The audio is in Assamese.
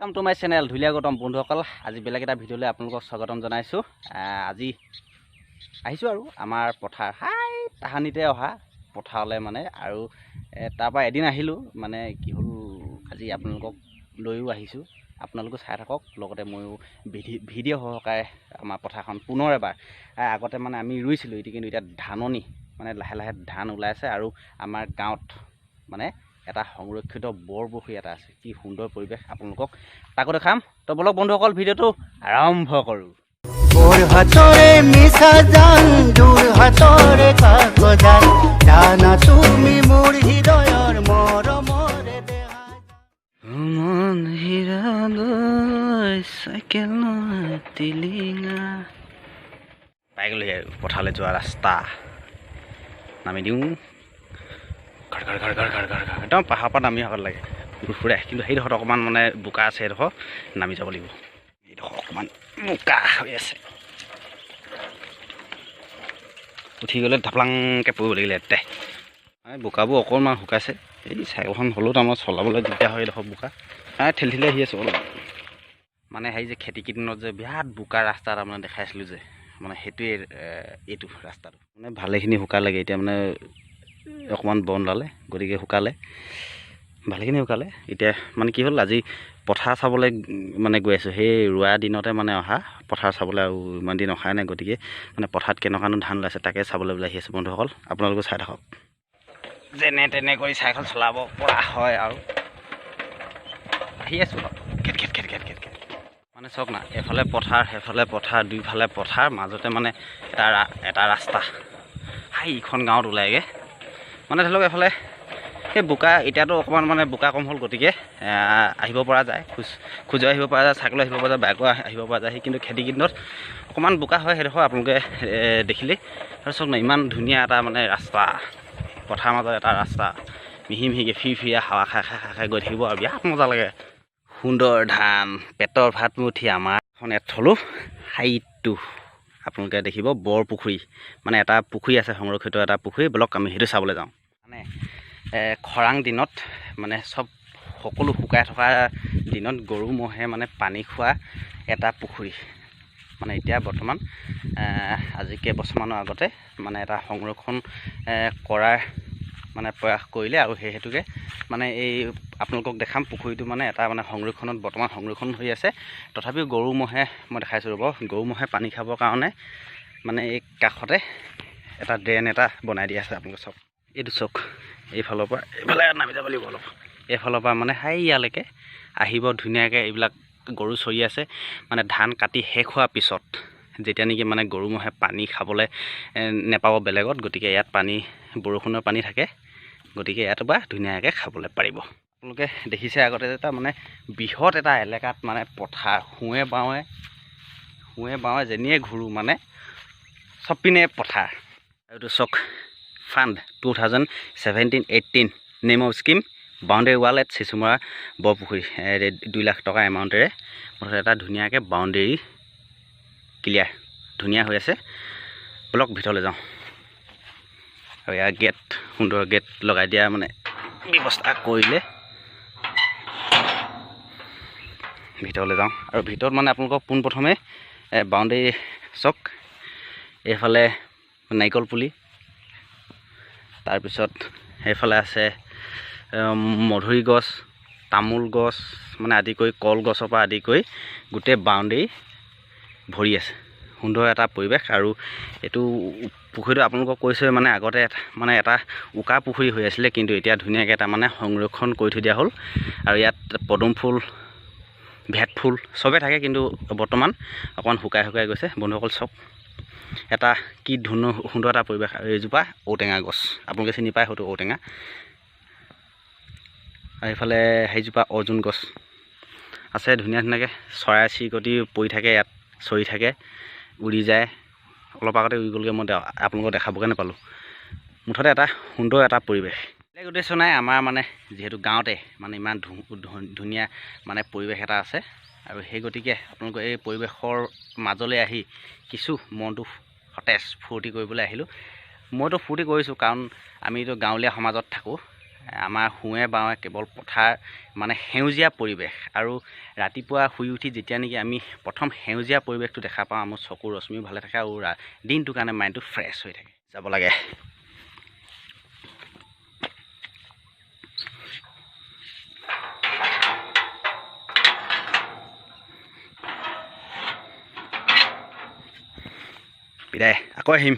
Welcome to my channel Dhulia Gautam. বন্ধুসকল, আজি বেলেগ এটা ভিডিঅ'লৈ আপোনালোকক স্বাগতম জনাইছোঁ। আজি আহিছোঁ আৰু আমাৰ পথাৰ হাই তাহানিতে অহা পথাৰলৈ মানে, আৰু তাৰপৰা এদিন আহিলোঁ, মানে কি হ'ল আজি আপোনালোকক লৈও আহিছোঁ, আপোনালোকো চাই থাকক, লগতে ময়ো ভিডিঅ' সহকাৰে আমাৰ পথাৰখন পুনৰ এবাৰ, আগতে মানে আমি ৰুইছিলোঁ, এতিয়া কিন্তু এতিয়া ধাননি মানে লাহে লাহে ধান ওলাইছে। আৰু আমাৰ গাঁৱত মানে এটা সংৰক্ষিত বৰপুখুৰী এটা আছে, কি সুন্দৰ পৰিৱেশ, আপোনালোকক তাকো দেখাম। তো বলক বন্ধুসকল, ভিডিঅ'টো আৰম্ভ কৰোঁ। পাই গ'লোহি পথাৰলৈ যোৱা ৰাস্তা, নামি দিওঁ। ঘৰ ঘৰ ঘৰ ঘৰ ঘৰ ঘৰ ঘৰ একদম পাহাৰৰ পৰা নামি অহাত লাগে ফুৰে, কিন্তু সেইডোখৰত অকণমান মানে বোকা আছে, সেইডোখৰ নামি যাব লাগিব। এইডোখৰ অকণমান বোকা হৈ আছে, উঠি গ'লে ঢাপলাংকৈ পৰিব লাগিলে ইয়াতে। বোকাবোৰ অকণমান শুকাইছে, এই চাইকেলখন হ'লেও তাৰমানে চলাবলৈ দিগদাৰ হয় এইডোখৰ বোকা, ঠেলি ঠেলি আহি আছোঁ অলপ। মানে হেৰি যে খেতি কেইদিনত যে বিৰাট বোকা ৰাস্তা তাৰমানে দেখাইছিলোঁ যে, মানে সেইটোৱে এইটো ৰাস্তাটো মানে ভালেখিনি শুকালেগৈ। এতিয়া মানে অকণমান বন ওলালে, গতিকে শুকালে, ভালেখিনি শুকালে। এতিয়া মানে কি হ'ল, আজি পথাৰ চাবলৈ মানে গৈ আছোঁ, সেই ৰোৱা দিনতে মানে অহা পথাৰ চাবলৈ, আৰু ইমান দিন অহাই নাই, গতিকে মানে পথাৰত কেনেকুৱানো ধান ওলাইছে তাকে চাবলৈ বুলি আহি আছোঁ। বন্ধুসকল, আপোনালোকো চাই থাকক। যেনে তেনে কৰি চাইকেল চলাব পৰা হয় আৰু আহি আছোঁ। খেত খেত খেত খেত খেত খেত মানে চাওক না, এইফালে পথাৰ, সেইফালে পথাৰ, দুইফালে পথাৰ, মাজতে মানে এটা ৰাস্তা হাই ইখন গাঁৱত ওলায়গৈ। মানে ধৰি লওক এইফালে সেই বোকা এতিয়াতো অকণমান মানে বোকা কম হ'ল, গতিকে আহিব পৰা যায়, খোজো আহিব পৰা যায়, চাইকেলো আহিব পৰা যায়, বাইকো আহিব পৰা যায়। সেই কিন্তু খেতি কেইদিনত অকণমান বোকা হয়, সেইডোখৰ আপোনালোকে দেখিলেই। আৰু চাওক না, ইমান ধুনীয়া এটা মানে ৰাস্তা, পথাৰৰ মাজত এটা ৰাস্তা, মিহি মিহিকৈ ফিৰফিৰিয়া হাৱা খাই খাই খাই খাই গৈ থাকিব আৰু বিৰাট মজা লাগে। সুন্দৰ ধান, পেটৰ ভাত মুঠি আমাৰ এখন ইয়াত থলোঁ। হাইটো আপোনালোকে দেখিব বৰপুখুৰী, মানে এটা পুখুৰী আছে, সংৰক্ষিত এটা পুখুৰী। বলক আমি সেইটো চাবলৈ যাওঁ। মানে খৰাং দিনত মানে চব সকলো শুকাই থকা দিনত গৰু ম'হে মানে পানী খোৱা এটা পুখুৰী। মানে এতিয়া বৰ্তমান আজি কেইবছৰমানৰ আগতে মানে এটা সংৰক্ষণ কৰাৰ মানে প্ৰয়াস কৰিলে, আৰু সেই হেতুকে মানে এই আপোনালোকক দেখাম পুখুৰীটো মানে এটা মানে সংৰক্ষণত বৰ্তমান সংৰক্ষণ হৈ আছে। তথাপিও গৰু ম'হে, মই দেখাইছোঁ ৰ'ব, গৰু ম'হে পানী খাবৰ কাৰণে মানে এই কাষতে এটা ড্ৰেইন এটা বনাই দিয়া আছে। আপোনালোকে চাওক, এইটো চাওক, এইফালৰ পৰা এইফালে নামি যাব লাগিব অলপ, এইফালৰ পৰা মানে সেই ইয়ালৈকে আহিব ধুনীয়াকৈ। এইবিলাক গৰু চৰি আছে, মানে ধান কাটি শেষ হোৱাৰ পিছত যেতিয়া নেকি মানে গৰু ম'হে পানী খাবলৈ নেপাব বেলেগত, গতিকে ইয়াত পানী, বৰষুণৰ পানী থাকে, গতিকে ইয়াৰ পৰা ধুনীয়াকৈ খাবলৈ পাৰিব। আপোনালোকে দেখিছে আগতে যে এটা মানে বৃহৎ এটা এলেকাত মানে পথাৰ, সোঁৱে বাঁৱে যেনিয়ে ঘূৰোঁ মানে চব পিনে পথাৰ। আৰু এইটো চাওক, fund 2017-18, name of scheme boundary wall at Chechumara Borpukhuri. 2 lakh টকা এমাউণ্টেৰে মুঠতে এটা ধুনীয়াকৈ বাউণ্ডেৰী ক্লিয়াৰ ধুনীয়া হৈ আছে। বলক ভিতৰলৈ যাওঁ। আৰু ইয়াৰ গেট, সুন্দৰ গেট লগাই দিয়া মানে ব্যৱস্থা কৰিলে। ভিতৰলৈ যাওঁ। আৰু ভিতৰত মানে আপোনালোকক পোনপ্ৰথমে বাউণ্ডেৰী চাওক, এইফালে নাৰিকল পুলি, তাৰপিছত সেইফালে আছে মধুৰি গছ, তামোল গছ, মানে আদি কৰি কলগছৰ পৰা আদি কৰি গোটেই বাউণ্ডেৰী ভৰি আছে। সুন্দৰ এটা পৰিৱেশ। আৰু এইটো পুখুৰীটো আপোনালোকক কৈছোঁৱে, মানে আগতে মানে এটা উকা পুখুৰী হৈ আছিলে, কিন্তু এতিয়া ধুনীয়াকৈ এটা মানে সংৰক্ষণ কৰি থৈ দিয়া হ'ল। আৰু ইয়াত পদুম ফুল, ভেট ফুল চবেই থাকে, কিন্তু বৰ্তমান অকণমান শুকাই শুকাই গৈছে। বন্ধুসকল চাওক, এটা কি সুন্দৰ এটা পৰিৱেশ। আৰু এইজোপা ঔটেঙা গছ, আপোনালোকে চিনি পায় হয়তো ঔটেঙা। আৰু এইফালে সেইজোপা অৰ্জুন গছ আছে, ধুনীয়া ধুনীয়াকৈ চৰাই চিৰিকটি পৰি থাকে ইয়াত, চৰি থাকে, উৰি যায়। অলপ আগতে উৰি গ'লগৈ, মই আপোনালোকক দেখাবগৈ নাপালোঁ। মুঠতে এটা সুন্দৰ এটা পৰিৱেশ। বেলেগ উদ্দেশ্য নাই আমাৰ, মানে যিহেতু গাঁৱতে মানে ইমান ধুনীয়া মানে পৰিৱেশ এটা আছে, আৰু সেই গতিকে আপোনালোকৰ এই পৰিৱেশৰ মাজলৈ আহি কিছু মনটো সতেজ ফূৰ্তি কৰিবলৈ আহিলোঁ। মইতো ফূৰ্তি কৰিছোঁ, কাৰণ আমিতো গাঁৱলীয়া সমাজত থাকোঁ, আমাৰ সোঁৱে বাঁৱে কেৱল পথাৰ, মানে সেউজীয়া পৰিৱেশ। আৰু ৰাতিপুৱা শুই উঠি যেতিয়া নেকি আমি প্ৰথম সেউজীয়া পৰিৱেশটো দেখা পাওঁ, আমাৰ চকুৰ ৰশ্মিও ভালে থাকে আৰু দিনটোৰ কাৰণে মাইণ্ডটো ফ্ৰেছ হৈ থাকে। যাব লাগে। বিদায়, আকৌ আহিম।